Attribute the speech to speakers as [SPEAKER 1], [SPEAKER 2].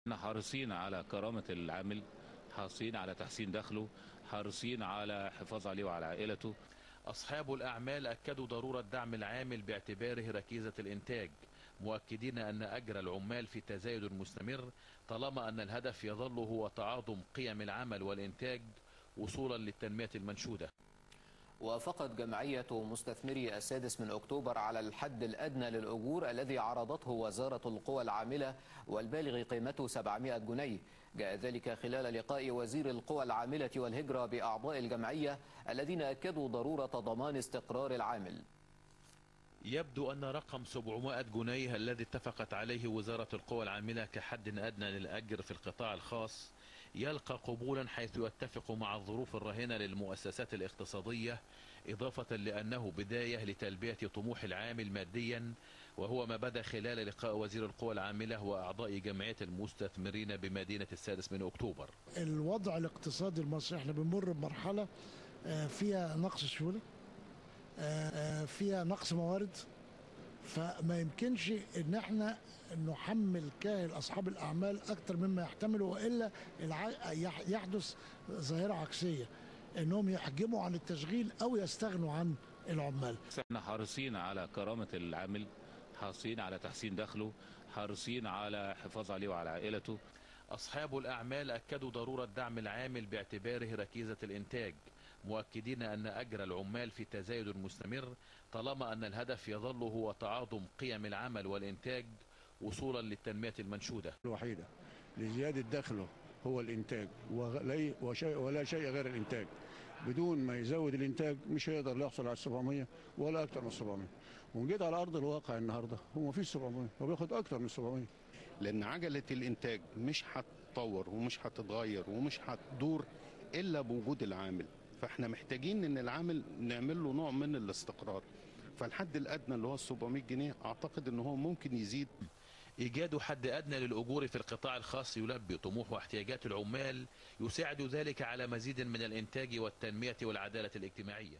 [SPEAKER 1] احنا حريصين على كرامة العامل، حريصين على تحسين دخله، حريصين على الحفاظ عليه وعلى عائلته.
[SPEAKER 2] أصحاب الأعمال أكدوا ضرورة دعم العامل باعتباره ركيزة الإنتاج، مؤكدين أن أجر العمال في تزايد مستمر طالما أن الهدف يظل هو تعاظم قيم العمل والإنتاج وصولا للتنمية المنشودة.
[SPEAKER 3] وافقت جمعية مستثمري السادس من أكتوبر على الحد الأدنى للأجور الذي عرضته وزارة القوى العاملة والبالغ قيمته 700 جنيه. جاء ذلك خلال لقاء وزير القوى العاملة والهجرة بأعضاء الجمعية الذين أكدوا ضرورة ضمان استقرار العامل.
[SPEAKER 2] يبدو أن رقم 700 جنيه الذي اتفقت عليه وزارة القوى العاملة كحد أدنى للأجر في القطاع الخاص يلقى قبولا، حيث يتفق مع الظروف الراهنة للمؤسسات الاقتصادية، إضافة لأنه بداية لتلبية طموح العامل ماديا، وهو ما بدا خلال لقاء وزير القوى العاملة وأعضاء جمعية المستثمرين بمدينة السادس من أكتوبر.
[SPEAKER 4] الوضع الاقتصادي المصري احنا بنمر بمرحلة فيها نقص سيولة، فيها نقص موارد، فما يمكنش ان احنا نحمل كاهل اصحاب الاعمال اكتر مما يحتملوا، والا يحدث ظاهره عكسيه انهم يحجموا عن التشغيل او يستغنوا عن العمال.
[SPEAKER 1] احنا حريصين على كرامة العامل، حريصين على تحسين دخله، حريصين على الحفاظ عليه وعلى عائلته.
[SPEAKER 2] أصحاب الأعمال أكدوا ضرورة دعم العامل باعتباره ركيزة الإنتاج، مؤكدين أن أجر العمال في تزايد مستمر طالما أن الهدف يظل هو تعاظم قيم العمل والإنتاج وصولا للتنمية المنشودة.
[SPEAKER 5] الوحيدة لزيادة دخله هو الإنتاج، ولا شيء غير الإنتاج. بدون ما يزود الإنتاج مش هيقدر يحصل على 700 ولا أكتر من 700. ونجيت على أرض الواقع النهاردة هو ما فيش 700، هو بياخد أكتر من 700.
[SPEAKER 6] لأن عجلة الإنتاج مش هتتطور ومش هتتغير ومش هتدور إلا بوجود العامل، فاحنا محتاجين ان العامل نعمل له نوع من الاستقرار. فالحد الادنى اللي هو 700 جنيه اعتقد ان هو ممكن يزيد.
[SPEAKER 2] إيجاد حد أدنى للأجور في القطاع الخاص يلبي طموح واحتياجات العمال، يساعد ذلك على مزيد من الإنتاج والتنمية والعدالة الاجتماعية.